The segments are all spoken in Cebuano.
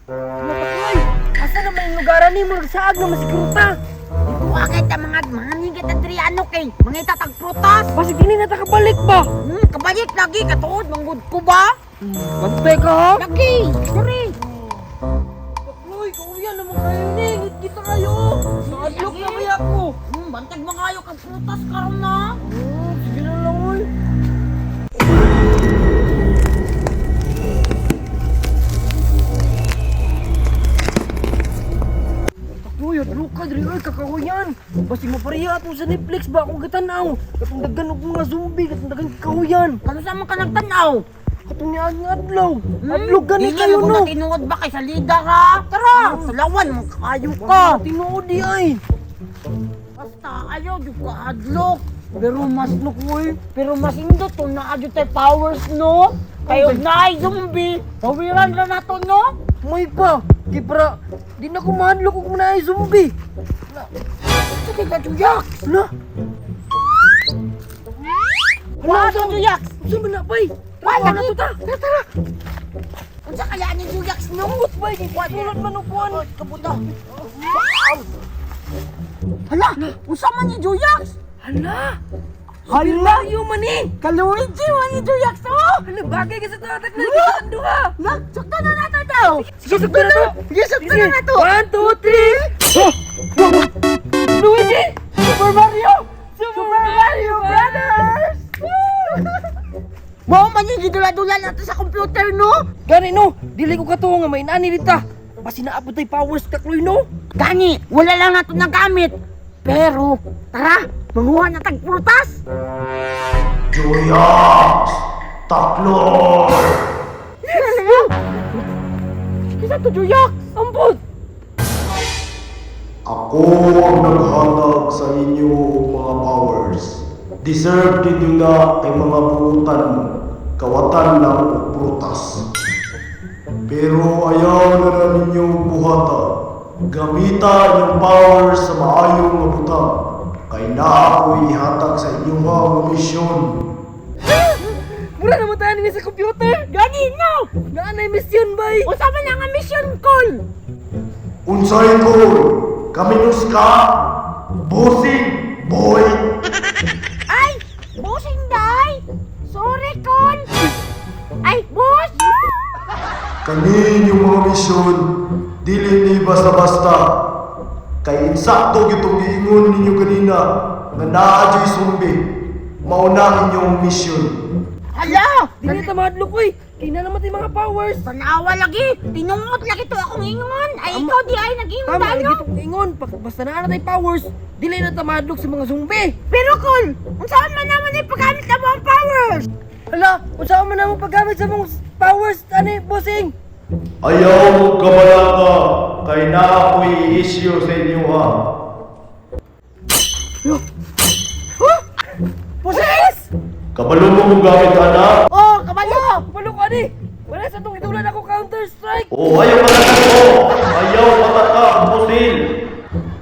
Mapakloy, asa naman yung lugaran ni mo nagsaag na masigurta? Ikuha kay ta mga manigit Adriano kay mangita tag prutas. Basig dili na ta kabalik ba? Kabalik lagi katuod manggod ko ba? Bantay ka ha? Lagi, diri. Pakloy, kauyan naman kayo ni. Ngit kita kayo. Naadlok na kaya ako. Bantag mangayo kag prutas karon na. Oh, sige na lang oy. Takloy, adlok ka diri oy, kakahuyan. Basig mapariya ato sa Netflix ba akong gitanaw. Katong daghan og mga zombie, katong daghan kakahuyan. Kano sa man ka nagtan-aw? Katong niag nga adlaw. Adlok gani Dili kayo mo no. na tinuod ba kay sa liga ha? Tara, sa lawan man kayo ka. Tinuod di ay. Basta ayaw jud ka hadlok. Pero mas nukoy, pero mas indot to naa jud tay powers no. Kayo na ay zombie. Pawiran ra nato no. May pa. Di para di na ko mahadlok og mga zombie. Sige ka Juyak. Hala. Wala to Juyak. Unsa man na bay? Wala Tara na to ta. Tara tara. Unsa kaya ni Juyak no? Ambot bay kay tulad man og kuan. Kabuta. Hala, unsa man ni Juyak? Hala. Hala. Mario man eh. Kaluigi man ni Juyak oh. Hala bagay ka sa tatak na kita duha. Na, sakto na nato daw. Sige, sakto na to. Sige, sakto na nato. 1 2 3. Luigi! Super Mario! Super Mario Brothers! Mao man yung gidula-dula nato sa computer no? Gani no, dili ko katuo nga may nani dita. Basi naabot tay powers takloy no. Gani, wala lang nato nagamit. Pero, tara, manguha na tag prutas. Joyaks! Taklor! Kisa to Juyak? Ambot! Ako ang naghatag sa inyo og mga powers. Deserve ninyo na kay mga buutan mo. Kawatan lang og prutas. Pero ayaw na na ninyo buhata. Gamita inyong powers sa maayong nga butang. Kay naa ako'y ihatag sa inyong mga misyon. Mura naman tayo niya sa computer. Gani no! Naanay mission bay. Unsa man ang mission call? Unsay ko? Kaminus ka? Bossing! Boy! Ay, bossing day. Sorry call. Ay, boss. Kanin yung mga misyon, dili ni basta-basta. Kay insakto gitong giingon ninyo kanina nga naa dyo'y zombie. Mao na ang inyong misyon. Hala, Dili ta mahadlok oy. Kay na naman tay mga powers. Tanawa lagi, tinungot lagi to akong ingon. Ay, ikaw di ay nag-ingon Tama tayo. lagi tong ingon. Pag basta naa na tay powers, dili na ta mahadlok sa mga zombie. Pero call, unsa man naman ay paggamit na ang powers? Hala, unsa man namo paggamit sa mong powers ani bossing? Ayaw mo kabalaka, kay naa ako'y i-issue sa inyo ha. Boses! Kabalo mo kung gamit ana? Oh, kabalo. Kabalo ko ani. Wala sa tong itulan ako Counter Strike. Oh, ayaw pataka ko! Ayaw pataka ang pusil!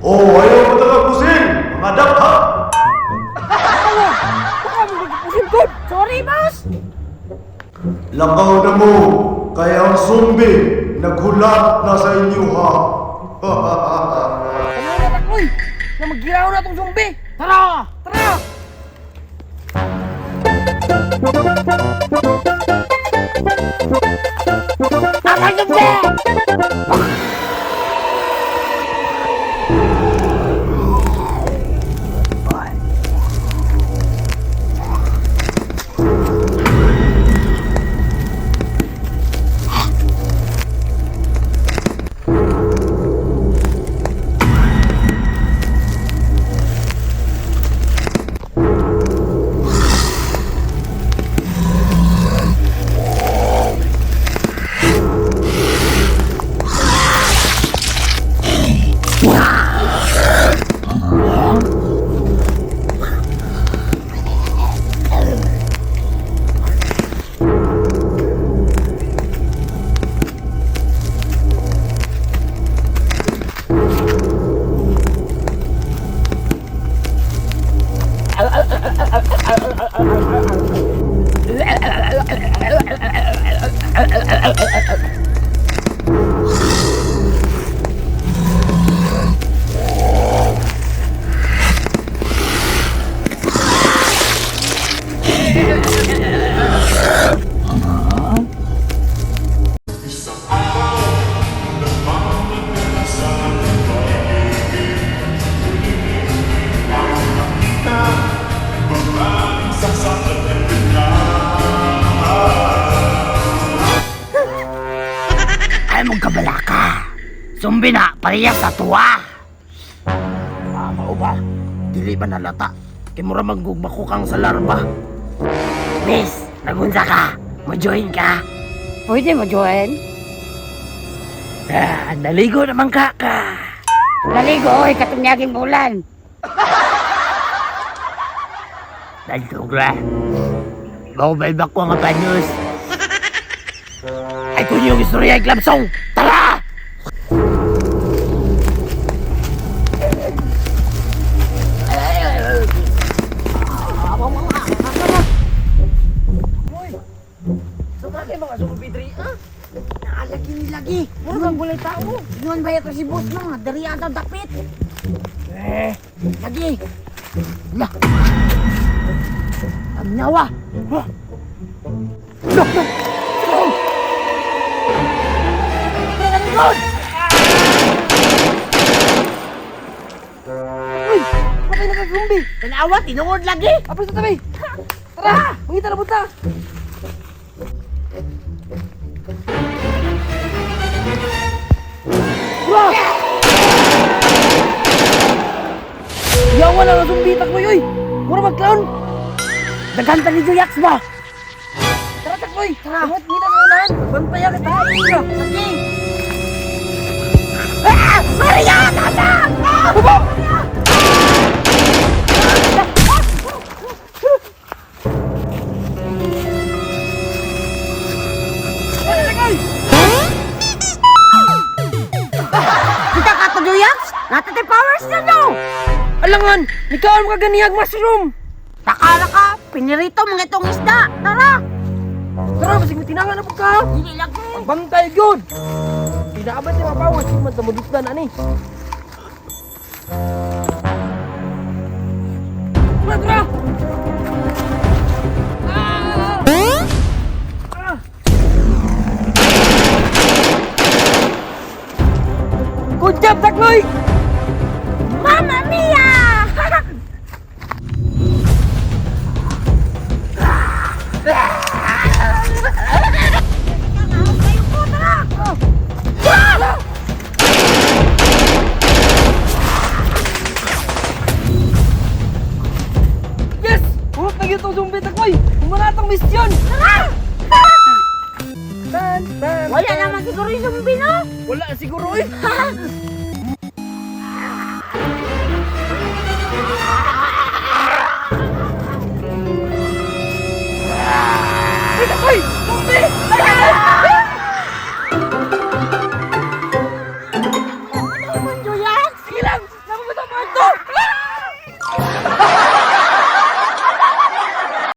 Oh, ayaw pataka ang pusil! Mga dakha! Tawa. Baka mo magpusil ko. Sorry, boss. Lakaw na mo, kaya ang zombie naghulat na sa inyo ha. Ano na takloy? Na maggiraw na tong zombie. Tara! Tara! Tara, zombie! mong kabalaka. Zombie na, parehas sa tuwa. Ah, mao ba? Dili ba nalata? Kay mura manggugma ko kang sa larva. Miss, nagunsa ka. Mo-join ka. Pwede mo join? Ah, naligo naman ka ka. Naligo, oy, katunyaging bulan. Nagtugra. Mobile ba ko nga banyos? Ay kung yung istorya ay club song. Tara! Sa bagay mga zombie diri ah. Naalagi ni lagi. Mura bang walay tao. Noon ba ito si boss no? Dari ata dapit. Eh, Lagi. La. Tanawa. Look, look. Uy, patay na ka zombie. Tanawa, tinuod lagi. Apres na tabi. Tara, mangita na punta. Bro! Yawa na nga zombie takloy oy. Mura mag clown. Daghan ni Juyax ba? Tara takloy. Tara. Mangita sa unahan. Bantay ka ta. Lagi. Ah! Maria! Tata! Ah! Hubo! Kita ka to Juyax? Natatay powers na no! Alangan, nikaon ka ganiyag mushroom. Takara ka! Pinirito mga itong isda! Tara! Tara, basig mo tinangan na po ka. Dili lagi! Pagbantay gyud. Pinaabat ni mapawas man ta madusdan ani. Tara, tara. Ah! Ah! Good job, Takloy! Mamma mia! Yes! Hulot na gyud tong zombie, Takloy! Humana atong misyon! Tan, tan, Wala tan. naman siguro yung zombie, no? Wala siguro eh!